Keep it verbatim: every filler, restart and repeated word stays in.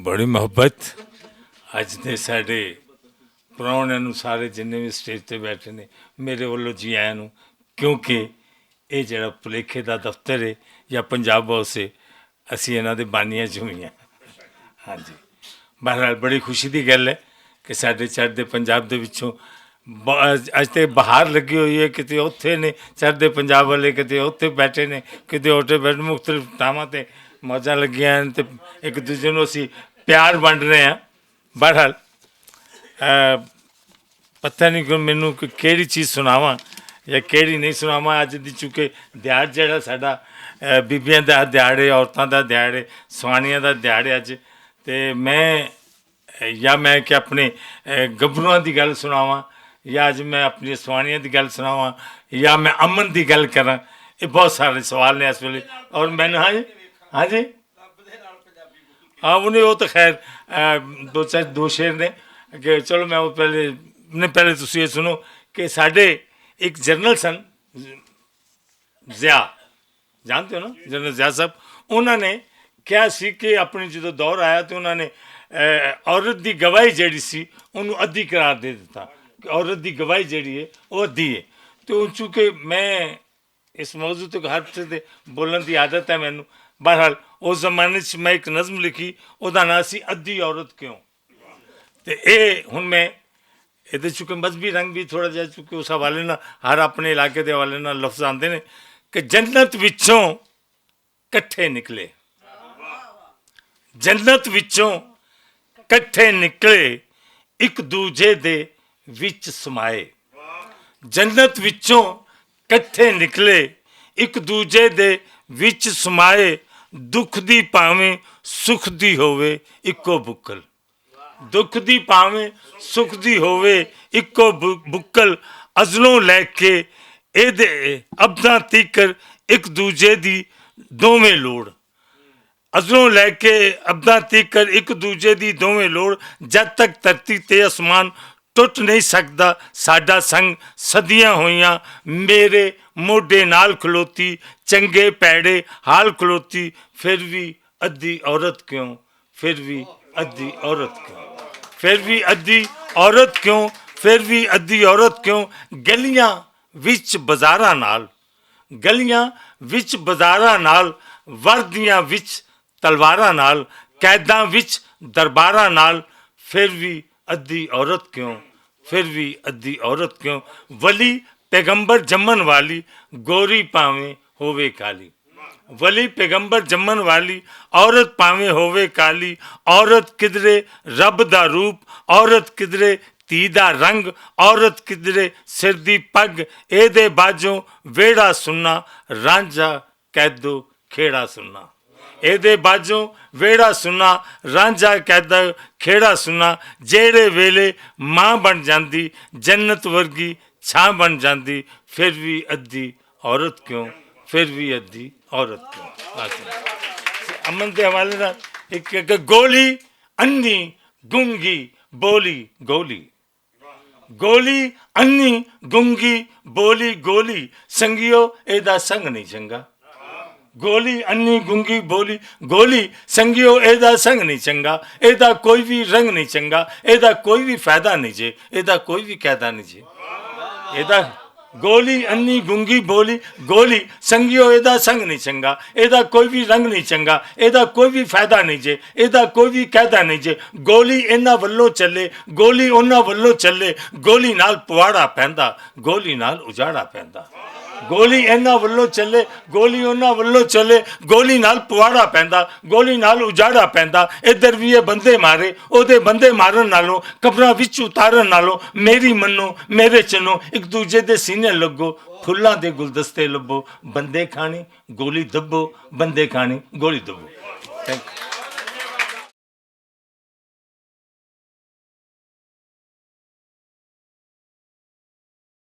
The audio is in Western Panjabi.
بڑی محبت۔ اج دے ساڈے پراؤنیاں نوں، سارے جنہیں وی سٹیج تے بیٹھے نے، میرے ولوں جی آیاں نوں، کیونکہ اے جڑا پلیکھے دا دفتر ہے یا پنجاب ہاؤس ہے، اسی انہاں دے بانیاں چوں ہی ہیں۔ ہاں جی، بہرحال بڑی خوشی دی گل ہے کہ ساڈے چڑھدے پنجاب دے وچوں ب- اج تے بہار لگی ہوئی ہے، کتے اوتھے نے چڑھدے پنجاب والے، کتے اوتھے بیٹھے نے، کتے اوٹے بیٹھے، مختلف تھاواں تے موجاں لگیاں ہیں تے ایک دوجے نوں اسی پیار ونڈ رہے ہیں۔ بہرحال، پتہ نہیں کہ مینوں کہ کیڑی چیز سناواں یا کیڑی نہیں سناواں۔ اج دی چونکہ دیہاڑ جڑا ساڈا بیبیاں دا دیہاڑ ہے، عورتاں دا دیہاڑ ہے، سوانیاں دا دیہاڑ ہے اج، تے میں یا میں کہ اپنے گبروئاں دی گل سناواں، یا اج میں اپنی سوانیاں دی گل سناواں، یا میں امن دی گل کراں۔ یہ بہت سارے سوال نے اس ویلے۔ اور میں ہاں جی، ہاں جی، ہاں، انہیں وہ تو خیر، دو چار دو شعر نے کہ چلو میں وہ پہلے، نہیں، پہلے تسی یہ سنو کہ ساڈے ایک جنرل سن، ضیاء، جانتے ہو نا، جنرل ضیاء صاحب، انہوں نے کیا سی کہ اپنے جدو دور آیا تو انہوں نے عورت دی گواہی جیڑی سی، انہوں ادھی قرار دے دیتا کہ عورت دی گواہی جیڑی ہے، وہ ادھی ہے۔ تو چونکہ میں اس موضوع تے ہر کسے دے بولن دی عادت ہے مینوں۔ بہرحال، اس زمانے چ میں ایک نظم لکھی، او دا ناں سی ادھی عورت کیوں؟ تے اے ہن میں، اے تے چونکہ مذہبی رنگ بھی تھوڑا جہا، چونکہ اس حوالے نال ہر اپنے علاقے دے حوالے نال لفظ آندے نے کہ جنت وچوں کٹھے نکلے، جنت وچوں کٹھے نکلے، اک دوجے دے وچ سمائے۔ جنت وچوں کٹھے نکلے، اک دوجے دے وچ سمائے، دکھ دی پاویں سکھ دی ہووے اکو بکل۔ دکھ دی پاویں سکھ دی ہووے اکو بکل، ازلوں لے کے اے دے ابداں تیکر اک دوجے دی دوویں لوڑ۔ ازلوں لے کے ابداں تیکر اک دوجے دی دوویں لوڑ۔ جد تک دھرتی تے اسمان ٹوٹ نہیں سکدا، ساڈا سنگ صدیاں ہوئیاں میرے موڈے نال کھلوتی، چنگے پیڑے حال کھلوتی، پھر وی ادھی عورت کیوں؟ پھر وی ادھی عورت کیوں؟ پھر وی ادھی عورت کیوں؟ پھر وی ادھی عورت کیوں؟ گلیاں وچ بازاراں نال، گلیاں وچ بازاراں نال، وردیاں وچ تلواراں نال، قیداں وچ درباراں نال، پھر وی ادھی عورت کیوں؟ پھر وی ادھی عورت کیوں؟ ولی پیغمبر جمن والی، گوری پاویں ہووے کالی۔ ولی پیغمبر جمن والی، عورت پاویں ہووے کالی، عورت کدرے رب دا روپ، عورت کدرے تھی دا رنگ، عورت کدرے سر دی پگ، اے دے باجوں ویڑا سننا، رانجھا قیدو کھیڑا سننا۔ اے دے باجوں ویڑا سننا، رانجھا قیدو کھیڑا سننا۔ جیڑے ویلے ماں بن جاندی، جنت ورگی چھاں بن جاندی، پھر وی ادھی عورت کیوں؟ پھر وی ادھی عورت کیوں؟ امن دے حوالے نال ایک، ایک گولی انی گنگی بولی گولی۔ گولی انی گنگی بولی گولی، سنگیو اے دا سنگ نہیں چنگا۔ گولی انی گنگی بولی گولی، سنگیو اے دا سنگ نہیں چنگا، اے دا کوئی بھی رنگ نہیں چنگا، اے دا کوئی بھی فائدہ نہیں جے، اے دا کوئی بھی قیدا نہیں جے۔ اے دا گولی انی گنگی بولی گولی، سنگیو اے دا سنگ نہیں چنگا، اے دا کوئی بھی رنگ نہیں چنگا، اے دا کوئی بھی فائدہ نہیں جے، اے دا کوئی بھی قیدا نہیں جے۔ گولی انہاں ولوں چلے، گولی انہاں ولوں چلے، گولی نال پواڑا پیندا، گولی نال اجاڑا پیندا۔ گولی انہاں ولوں چلے، گولی انہاں ولوں چلے، گولی نال پواڑا پیندا، گولی نال اجاڑا پیندا۔ ادھر وی اے بندے مارے، او دے بندے مارن نالوں، قبراں وچ اتارن نالوں، میری منو، میرے چنو، اک دوجے دے سینے لگو، پھلاں دے گلدستے لبو، بندے کھانی گولی دبو، بندے کھانی گولی دبو۔ تھینک یو۔